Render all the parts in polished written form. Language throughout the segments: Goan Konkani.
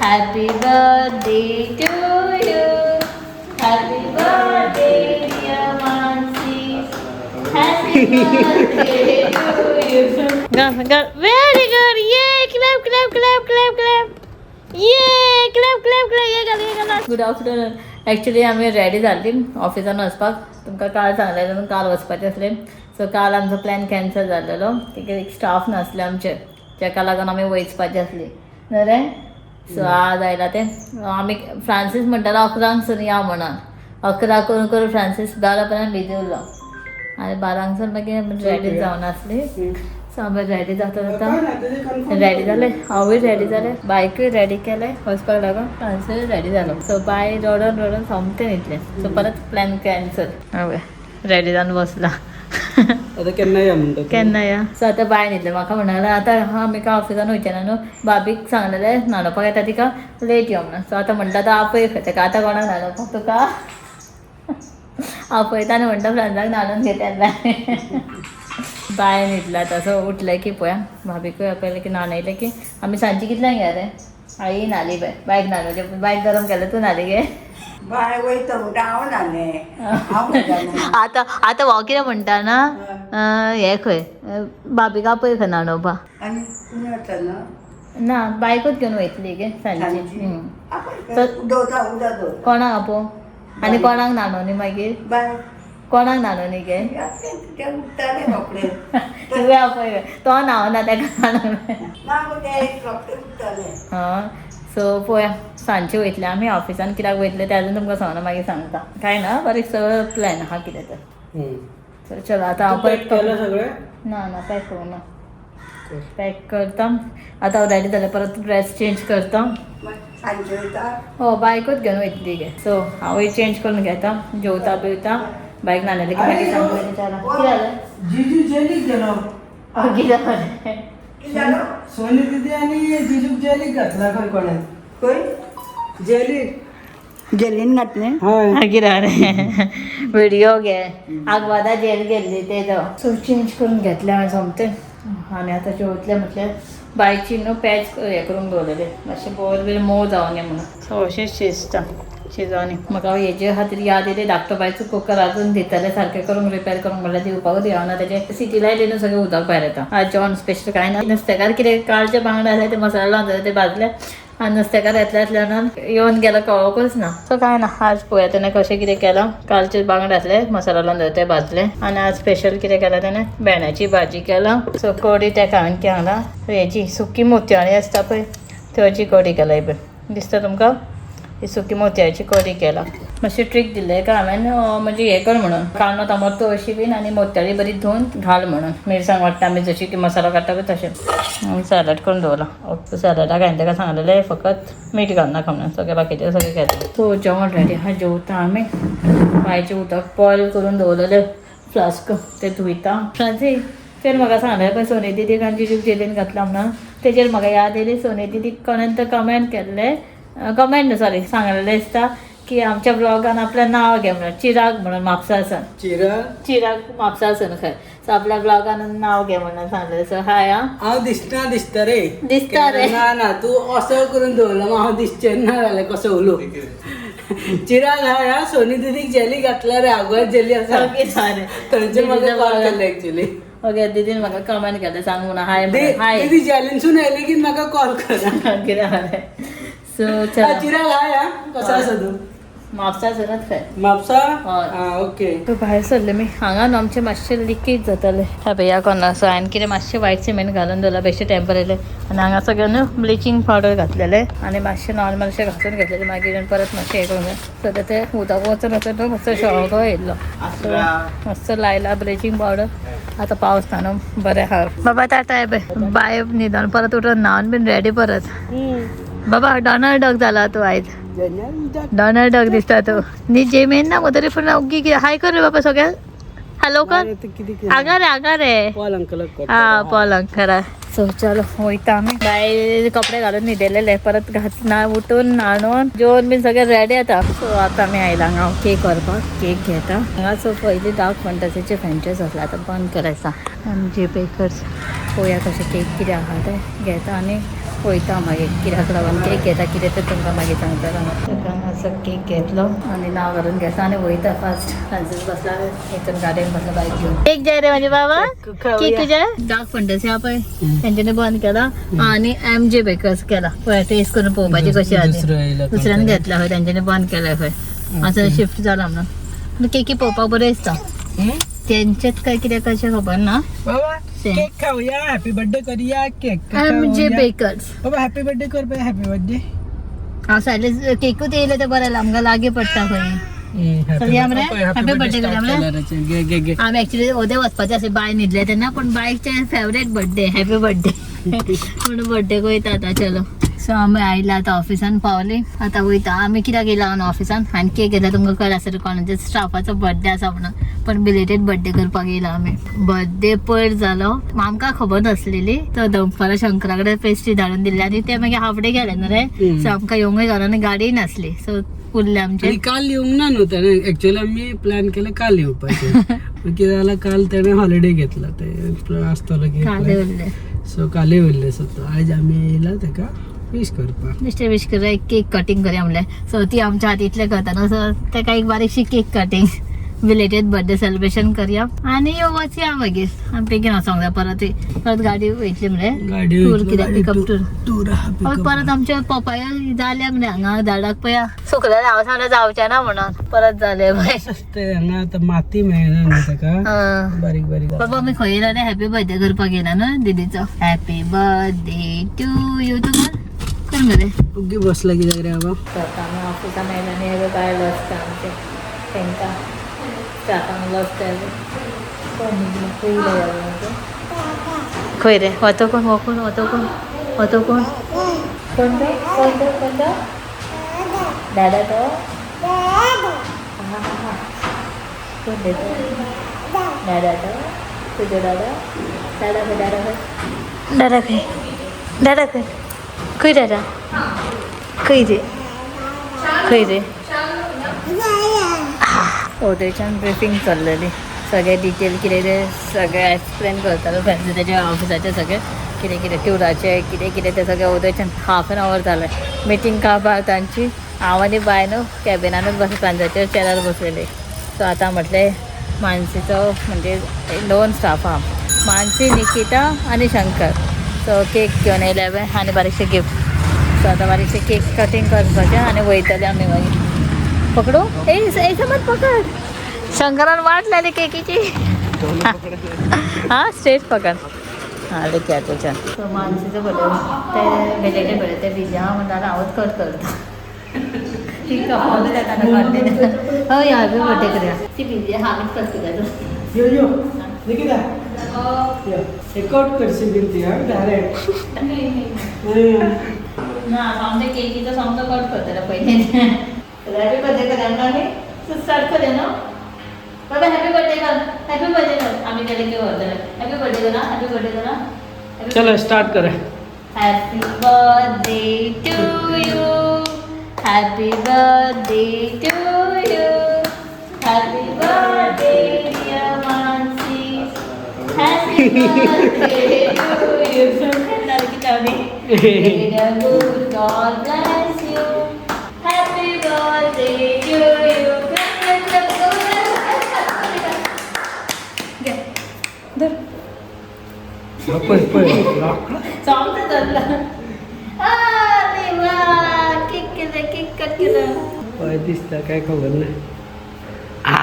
Happy birthday to you. Happy birthday, dear Mansi. Happy birthday to you. Go, go. Very good. Yay! Clap, clap, clap, clap, clap. Yay! Clap, clap, clap. ये घाल, ये घाल. Good afternoon. Actually आमी रेडी जाल्ली ऑफिसान वचपाक. तुमकां काल सांगलेलें न्हू, काल वचपाचें आसलें. सो काल आमचो प्लॅन कॅन्सल जाल्लेलो कित्याक स्टाफ नासले आमचे, ताका लागून आमी वचपाची आसली न्हू रे. सो आज आयला ते आमी फ्रांसीस म्हणटालो 11 सून या म्हणून. 11 करून करून फ्रांसीस 12 पर्यंत बिजी उरलो आनी 12 सून मागीर रेडी जावन आसली. सो आमी रेडी जाता जाता रेडी जाले, हांवूय रेडी जालें, बायकूय रेडी केलें वचपाक लागून, फ्रांसीसूय रेडी जालो. सो बाय रडून रडून सोमतें न्हिदलें. सो परत प्लॅन कॅन्सल. हय, रेडी जावन बसला. आता केन्ना या म्हणटा तूं? केन्ना या. सो आतां बाय न्हिदलें, म्हाका म्हणलें आतां आमी काय ऑफिसान वयचें ना न्हू, भाभीक सांगलेलें न्हाणोवपाक येता तिका लेट यो म्हणून. सो आतां म्हणटा आतां आपय खंय तेका, आतां कोणाक न्हाणोवपाक तुका आपयता आनी म्हणटा फ्रेंड्साक न्हाणोवन घेता. बाय बाय न्हिदला आतां. सो उठलें की पळया भाभीकूय आपयलें की न्हाणयलें की आमी सांजची कितल्यांक या रे. आई न्हाली बाय, बायक न्हाणवली, बायक गरम केलें, तूं न्हाली गे? बाय वयता म्हणटा, हांव न्हालें, हांव न्हालें. आतां आतां हो कितें म्हणटा ना, हें खंय भाभीक आपय खंय न्हाणोवपाक. आनी तुमी वता न्हू? ना, बायकूच घेवन वयतली गे सांजची. सांजची? हम्म. आपण दवरता, उदक दवरता. कोणाक आपोवं आनी कोणाक न्हाणोवनी मागीर? बाय. कोणाक न्हाणोवनी गे? ते उठताले रोखडे. तुवें आपय, तो न्हावना, ताका न्हाणोवनी. ना गो, ते रोखडे उठताले. हां, सो पळोवया सांजचे वयतले आमी ऑफिसान. कित्याक वयतले ते अजून तुमकां सांगना, मागीर सांगता. काय ना, बारीक सगळो प्लॅन आहा कितें तर. सो चलो आतां हांव तूं पॅक परत केलं सगळें? ना ना, पॅक करूं ना, पॅक करता आतां. हांव रेडी जालें, परत ड्रेस चेंज करता. सांजचे वयता? हो, बायकूच घेवन वयतली गे. सो हांवूय चेंज करून घेता, जेवता बिवता, बायक न्हाणयलें की मागीर सांगता. कितें जालें? जिजू जेलीक गेलो. कितें जालें? कितें जालो? सोनी दिदी आनी जिजूक जेलीक घातला खंय कोणें. खंय? जेलीक. जेलीन घातलें? हय. मागीर व्हिडिओ घे, आगवादा जेल गेल्ली तेजो. सो चेंज करून घेतलें हांवें सोमतें आनी आतां जेवतलें. म्हटल्यार बायची न्हू पॅच हें करूंक दवरलेलें, मातशें बोर बीर मोव जावनी म्हणून. सो अशेंच शिजता, शिजोवनी. म्हाका हेजे खातीर याद येयली, धाकटो बायचो कुकर अजून दितले सारकें करूंक, रिपेर करूंक म्हणल्यार दिवपाकूच येवना. तेजें सिटी लायली न्हू, सगळें उदक भायर येता. आज जेवण स्पेशल कांय ना. नुस्तेकार कितें कालचे बांगडे आसले, ते मसालो लावन ते भाजले आनी नुस्तेकार येतले आसल्यान येवन गेलो, कळोकूच ना. सो कांय ना आज. पळोवया तेणें कशें कितें केलां. कालचे बांगडे आसले, मसालो लावन ते भाजले आनी आज स्पेशल कितें केलां तेणें, भेंड्याची भाजी केला. सो कडी तेका हांवें केला, हेजी सुकी मोतयाळी आसता पळय, तेची कडी केला. ही पळय, दिसता तुमकां, ही सुकी मोतयाची कडी केला. मातशी ट्रीक दिल्ले का हांवें, म्हणजे हें कर म्हणून, कांदो तांबडो अशी बीन आनी मोतयाळी बरी धुवन घाल म्हणून. मिरसांग वांट्टा आमी जशी की मसालो काडटा पळय तशें. सॅलड करून दवरलां. सॅलडाक हांवें ताका सांगलेलें फकत मीठ घालनाका म्हणून, सगळें बाकीचें सगळें घेतलें. सो जेवण रेडी आहा, जेवता आमी. बायचें उदक बॉयल करून दवरलेलें फ्लास्क ते धुयता. फ्रांसी तेणें म्हाका सांगलें पळय, सोनी दिदीक आनी जिजूक जेलीन घातला म्हणून, तेजेर म्हाका याद येयली, सोनी दिदीक कोणेन तर कमेंट केल्लें, कमेंट सॉरी, सांगलेलें दिसता की आमच्या ब्लॉगान आपलें नांव घे म्हणून, चिराग म्हणून म्हापसा. चिरा. चिराग म्हापसा खंय. सो आपल्या ब्लॉगान नांव घे म्हणून सांगलें. सो हाय आं. हांव दिसना, दिसता रे. दिसता रे. ना ना, तूं असो करून दवरला, हांव दिसचें ना जाल्यार कसो उलोवं. चिराग हाय हा, सोनी दिदीक जेली घातला रे, आगोर जेली आसा. Okay, sorry. थंयचे म्हाका कॉल केल्ले एक्चुली. ओके, दिदीन म्हाका कमेंट केलें, सांग म्हणून हाय म्हणून. हाय. दिदी जेलीनसून आयली की म्हाका कॉल कर. कितें जालें? सो चला. चिराग हाय हा, कसो आसा तूं? म्हापसा सरत खंय. म्हापसा. हय. आं, ओके. तो भायर सरले मी. हांगा न्हू आमचें मातशें लिकेज जातालें. ह्या पळय, ह्या कॉर्नर. सो हांवें कितें मातशें वायट सिमेंट घालून दवरलां बेश्टें टेंपररी आनी हांगा सगळें न्हू ब्लिचींग पावडर घातलेलें आनी मातशें नॉर्मल अशें घासून घेतलेलें. मागीर परत मातशें हें करूंक जाय. सो तें उदक वचून वचून न्हू मातसो शॉको येयल्लो. सो मस्त लायला ब्लिचींग पावडर. आतां पावस ना न्हू, बरें आहा. बाबा टाटा. बाय बाय. न्हिदोन परत उठून न्हावन बीन रेडी परत. बाबा डोनाल्ड डक जाला तूं आयज, डोनाल्ड डक दिसता तूं. न्ही जेमेन ना गो, तरी पूण ओग्गी हाय कर रे बाबा सगळ्यांक, हॅलो कर. हांगा रे, हांगा रे. पॉल अंकलाक. हा, पॉल अंकला. सो चलो, वयता आमी. बाय कपडे घालून न्हिदेलेले, परत घातना उठून न्हाणून जेवन बीन सगळें रेडी आतां. सो आतां आमी आयला हांगा केक व्हरपाक, केक घेता हांगा. सो पयलीं डार्क फंटसीचे फ्रेंचायज आसले, आतां बंद केलें आसा एम जे बेकर्स. पळोवया कशें केक कितें आहा तें घेता आनी पळयता मागीर कित्याक लागून केक घेता कितें तें तुमकां मागीर सांगतलो. ताका असो केक घेतलो आनी नांव घालून घेतलो आनी वयता फास्ट. फ्रांसीस बसला हितून गाडयेन बसला बायक घेवन. केक जाय रे म्हाजे बाबा, केक तुज्या. डार्क फंटसी आहा पळय तेंच्यांनी बंद केला आनी एम जे बेकर्स केला. पळय टेस्ट करून पळोवपाची कशी आहा. दुसऱ्यान घेतला खंय, तेंच्यांनी बंद केला खंय, आतां शिफ्ट जाला म्हणून. केकी पळोवपाक बरें दिसता. तेंचेच काय कितें कशें खबर ना. बाबा केक खाऊया, हॅपी बर्थडे करूया केक. M J bakers. बाबा हॅपी बर्थडे कर पळय, हॅपी बर्थडे. हांव सायडले केकूच येयले ते बरें जालें, आमकां लागीं पडटा खंय. चलया मरे, हॅपी बर्थडे करूया मरे. घे घे घे. आमी एक्चुअली उद्या वचपाचें आसलें, बाय न्हिदलें तेन्ना, पूण बायचे फेवरेट बर्थडे, हॅपी बर्थडे म्हणून बर्थडे वयता आतां. चलो सो आमी आयला आतां ऑफिसान पावली, आतां वयता आमी. कित्याक येयला हांव ऑफिसान आनी केक घेतला तुमकां कळ्ळें आसतलें कोणाच्या स्टाफाचो बर्थडे आसा म्हणून, पण बिलेटेड बर्थडे करपाक येयला आमी. बर्थडे पयर जालो, आमकां खबर नासलेली. तो दनपारां शंकरा कडेन पेस्ट्री धाडून दिल्ली आनी ते मागीर हाफ डे गेले न्हू रे, सो आमकां येवंकय गावना आनी गाडीय नासली, सो उरले आमचे. आणि काल येवंक ना न्हू ताणें. एक्चुअली आमी प्लॅन केलं काल येवपाचें, पण कितें जालां काल ताणें हॉलिडे घेतला, ते आसतलो की काल उरले. सो कालय उरले. सो तो आयज आमी येयला ताका विश करपाक. बेश्टे विश करूया, एक केक कटिंग करूया म्हणलें. सो ती आमच्या हात इतलें करता न्हू, सो ताका एक बारीकशी cake cutting, belated birthday celebration करया आनी वचया मागीर. आमी बेगीन वचोंक जाय, परत परत गाडी वयतली मरे. गाडी टूर कित्याक पिकअप टूर. टूर आहा हय, पिकअप. परत आमचे पपाया जाल्या मरे हांगा झाडाक पळया सुकलेले. हांव सांगलें जावचें ना म्हणून, परत जाले पळय. ते हांगा आतां माती मेळना न्हू ताका, बारीक बारीक. बाबा आमी खंय येयला रे? हॅपी बर्थडे करपाक येयला न्हू दिदीचो. Happy birthday to you. तूं कर मरे. ओग्गी बसला कित्याक रे बाबा? तर आमी ऑफिसान आयला आनी हे बाय लजता आमचे, तांकां स्टाफांक लजता. खंय रे वतो कोण? हो कोण वतो? कोण वतो? कोण कोण तो? कोण तो? कोण तो? दादा तो? हा. कोण रे तो? दादा तो तुझो? दादा, दादा खंय? दादा खंय? दादा खंय? दादा खंय? खंय दादा? खंय रे? खंय रे? ओदयच्यान ब्रिफींग चल्लेली, सगळे डिटेल कितें तें सगळें एक्सप्लेन करतालो फ्रेंड्स, तेच्या ऑफिसाचें सगळें कितें कितें टुराचें कितें कितें तें सगळें. ओदयच्यान हाफ एन our जालें मिटींग काबार तांची. हांव आनी बाय न्हू कॅबिनानूच बस फ्रांसाच्या चेरार बसलेली. सो आतां म्हटलें मानसीचो म्हणजे दोन स्टाफ आहा, मानसी, निकिता आनी शंकर. सो केक घेवन येयले हांवें आनी बारीकशे गिफ्ट. सो आतां बारीकशे केक कटींग करपाचें आनी वयतले आमी मागीर. पकडू ए ए समज पकड. शंकरान वाट लायली केकीची. हा स्ट्रेट पकड. हा लेकी तुज्यान. सो मानसीचो बर्थडे ते बिलेटेड बर्थडे, ते बिजी आहा म्हणटा हांवूच कट करता. ती कपल जाता ना. हय, हॅपी बर्थडे करूया. ती बिजी आहा, हांवेंच कट केल्या. यो यो निकिता, यो हे कट करशी बीन ती. हा डायरेक्ट. ना सामके केकीचो सामको कट करतले पयलीं. हॅपी बर्थडे करूया ना आमी. स्टार्ट करूया न्हू बाबा. हॅपी बर्थडे कर, हॅपी बर्थडे कर. आमी केले की व्हरतले. हॅपी बर्थडे करा, हॅपी बर्थडे करा. चलो स्टार्ट करा. Happy birthday to you. Happy birthday to you. Happy birthday, dear Mansi. Happy birthday to you. May the good God bless you. Happy birthday to you. Clap, clap, clap, clap. घे. धर. पळय पळय. सोमतें धरलं. अरे वा, केक केलं, केक कट केलं. पळय दिसता काय खबर ना. आ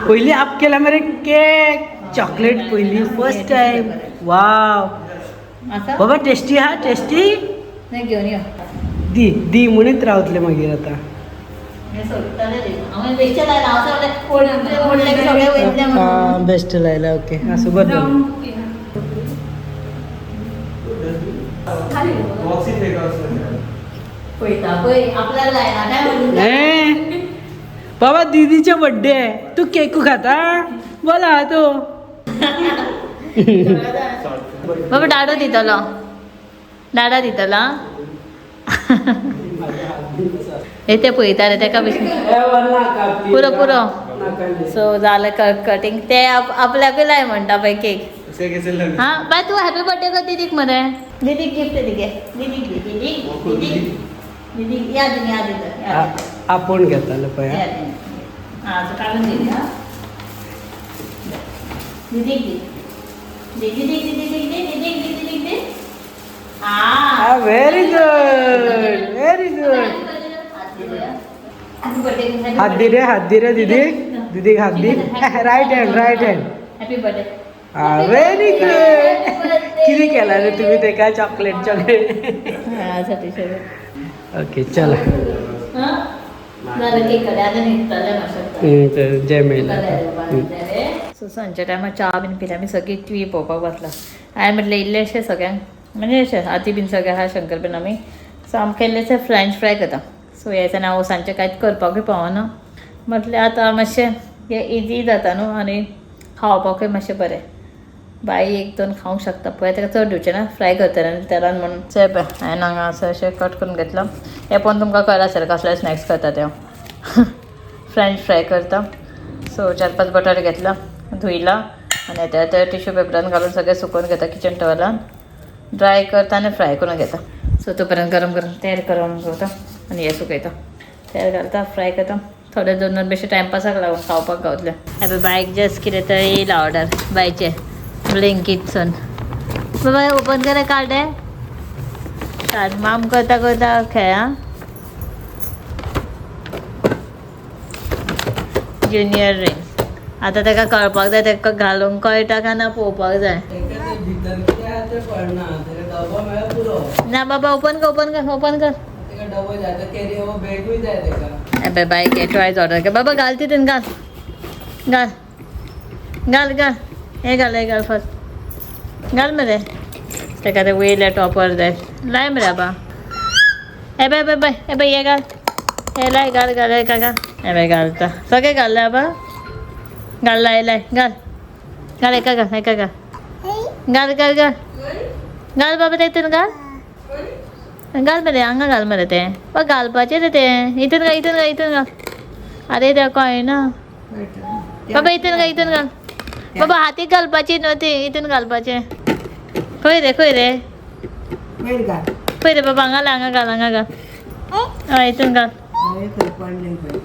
पयली आप केला मरे केक, चॉकलेट पयली फर्स्ट टाइम. वाव. असं बाबा टेस्टी हा, टेस्टी. नाही घेऊन यो. दी दी म्हणीत रावतले मागीर आतां. मी सोडटलें रे. हांवें बेश्टें लायलां. हांव सगळें ओडलें ओडलें की सगळें वयतलें म्हणून. बेस्ट लायला. ओके, आसूं, बरें जालें. पळयता पळय आपल्याला लायना काय म्हणून. ए बाबा, दीदीचे बर्थडे आहे, तू केकू खाता बोला तो. बाबा डाडो दितलो, डाडा दितलो. हे ते पळयता रे तेका बेश्टें. पुरो पुरो. सो जालें कटिंग. ते आपल्याकूय लाय म्हणटा पळय केक. इसका कैसे लग हा बाय तू हॅपी बर्थडे कर दीदीक मरे. दीदीक गिफ्ट दी दीदीक दी दीदीक दीदीक दीदीक यादीन यादीन यादीन आपोवन घेतालो पळय. यादीन. हा असं काढून दिली. हा दीदीक दी दीदी दीदी दीदी दीदी दीदी दीदी दीदी. हा व्हेरी गुड व्हेरी गुड. हात दी रे, हात दी रे दीदी, दीदीक हात दी. Right hand, right hand. Happy birthday. Very good. किती केला रे तुम्ही ते काय चॉकलेट चॉकलेट. साठी सगळं. ओके चला. हा झालं केक कडे आता निघताले मातशें. तर जय मेला. सो सांजच्या टायमार च्या बीन पिल्या आमी सगळीं टी व्ही पळोवपाक बसला. हांवें म्हटलें इल्लेशें सगळ्यांक म्हणजे अशें आती बीन सगळें आहा शंकर बीन आमी. सो आमकां इल्लेशें फ्रेंच फ्राय करता. सो ह्या दिसांनी हांव सांजचें कांयच करपाकूय पावना म्हटलें आतां मातशें हें इजी जाता न्हू आनी खावपाकूय मातशें बरें. बाई एक दोन खावंक शकता पळय ताका चड दिवचें ना फ्राय करतलें न्हू तेलान म्हणून. चल पळय हांवें हांगा असं अशें कट करून घेतलां. हें पळोवन तुमकां कळ्ळें आसतलें कसले स्नॅक्स करता ते हांव. फ्रेंच फ्राय करता. सो 4-5 बटाटे घेतला धुयला आनी आतां ते टिश्यू पेपरान घालून सगळें सुकोवन घेता किचन टॉवलान ड्राय करता आनी फ्राय करून घेता. सो तो पर्यंत गरम गरम तेल गरम करता आनी हें सुकयता तेल घालता फ्राय करता. थोडे दोन दोन बेश्टे टायमपासाक लागून खावपाक गावतले. आतां बायक जस्ट कितें तरी येयला ऑर्डर बायचे ब्लिंकीटसून. बाबा ओपन कर कार्ड आहे कार्ड माम करता करता खेळा ज्युनियर रिंग. आतां ताका कळपाक जाय ताका घालूंक कळटा काय ना पळोवपाक जाय. भितर कितें आहा तें कळना, ताका डबो मेळ्ळो पुरो. ना बाबा ओपन कर ओपन कर ओपन कर. ताका डबो जाय आतां कॅरी हो बॅगूय जाय ताका. अबे बायक हे टॉयज ऑर्डर कर बाबा. घाल तितून घाल घाल घाल घाल हे घाल हे घाल फर्स्ट घाल मरे. ताका ते वयले टॉपर जाय लाय मरे आबा. ए बाय बाय बाय ए बाय हे घाल हे लाय घाल घाल हे घाल हे बाय घालता सगळे घालले आबा. घाल लाय लाय घाल घाल एका घाल एका घाल घाल घाल घाल घाल बाबा तितून घाल घाल मरे हांगा घाल मरे तें बा घालपाचें रे तें. इतून घाल इतून घाल इतून घाल. अरे देवा कळना बाबा. इतून घाल इतून घाल बाबा. हातीक घालपाची न्हू ती इतून घालपाचें. खंय रे खंय रे वयर घाल. खंय रे बाबा. हांगा घाल हांगा घाल हांगा घाल. हय इतून घाल. हय खंय पडलें पळय.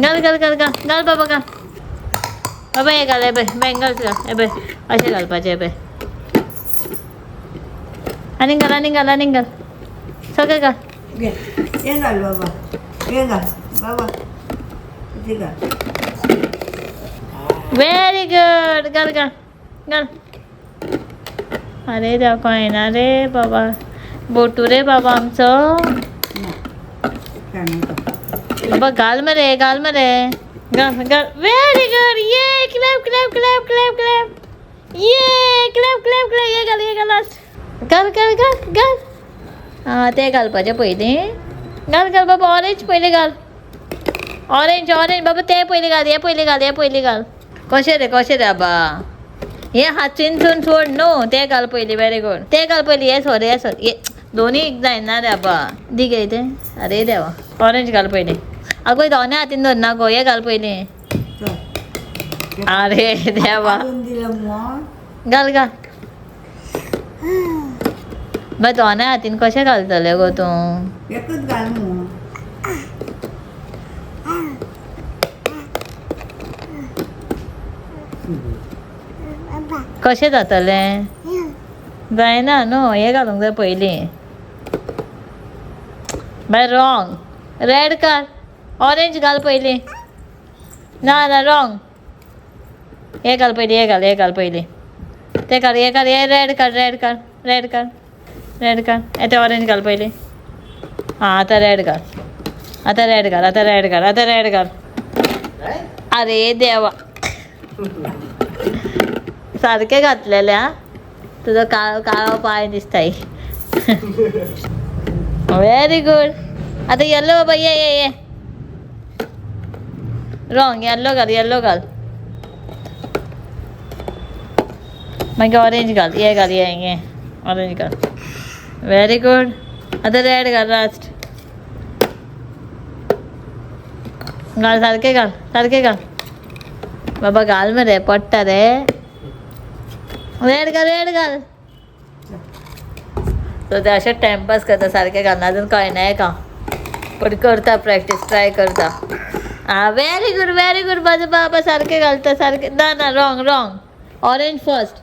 घाल घाल घाल घाल घाल बाबा घाल बाबा. हे घाल हे पळय बँगल्स घाल हे पळय अशें घालपाचें हे पळय. आनीक घाल आनीक घाल आनीक घाल सगळें घाल. घे हें घाल बाबा हें घाल बाबा तें घाल. व्हेरी गुड घाल घाल घाल. अरे देवा कळना रे बाबा बोटू रे बाबा आमचो. ना सांगता. बाबा घाल मरे घाल मरे घाल घाल. व्हेरी गुड ये clap clap clap clap clap ये क्लॅप क्लॅप क्लॅप. ये घाल ये घाल लास्ट घाल घाल घाल घाल. आं तें घालपाचें पयलीं घाल घाल बाबा. ऑरेंज पयलीं घाल ऑरेंज ऑरेंज बाबा तें पयलीं घाल हें पयलीं घाल हें पयलीं घाल. कशें रे कशें रे आबा हें हातीनसून सोड न्हू तें घाल पयलीं. व्हेरी गुड तें घाल पयलीं. हें सोर हें सोर हे दोनी जायना रे आबा. दी गे तें. अरे देवा ऑरेंज घाल पयलीं. आगो दोनी हातीन धरना गो हें घाल पयलीं. चल अरे देवा काडून दिलं म्हूण घाल घाल बाय दोनाय हातीन कशें घालतलें गो तूं. एकच घाल म्हूण. कशें जातलें जायना न्हू हें घालूंक जाय पयलीं. बाय रॉंग रेड घाल ऑरेंज घाल पयलीं. ना ना रॉंग हें घाल पयलीं हें घाल हें घाल पयलीं तें घाल हें घाल हें रेड काड रेड काड रेड काड रेड काड. हें तें ऑरेंज घाल पयलीं. आं आतां रेड घाल आतां रेड घाल आतां रेड घाल आतां रेड घाल. अरे देवा सारकें घातलेलें आं तुजो काळो काळो पांय दिसताय. व्हेरी गुड आतां येल्लो बाबा ये ये ये रॉंग येल्लो घाल येल्लो घाल मागीर ऑरेंज घाल हे घाल हे हे ऑरेंज घाल. व्हेरी गुड आतां रेड घाल लास्ट घाल सारकें घाल सारकें घाल बाबा. घाल मरे पडटा रे. रेड घाल, रेड घाल. सो ते अशें टायमपास करता सारकें घालना, अजून कळना का, पण करता प्रॅक्टीस, ट्राय करता. आ व्हेरी गुड, व्हेरी गुड. माझं बाबा सारखे घालता सारखे. ना ना, wrong wrong. Orange first,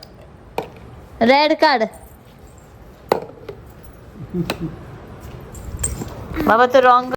red काढ बाबा, तो रॉंग.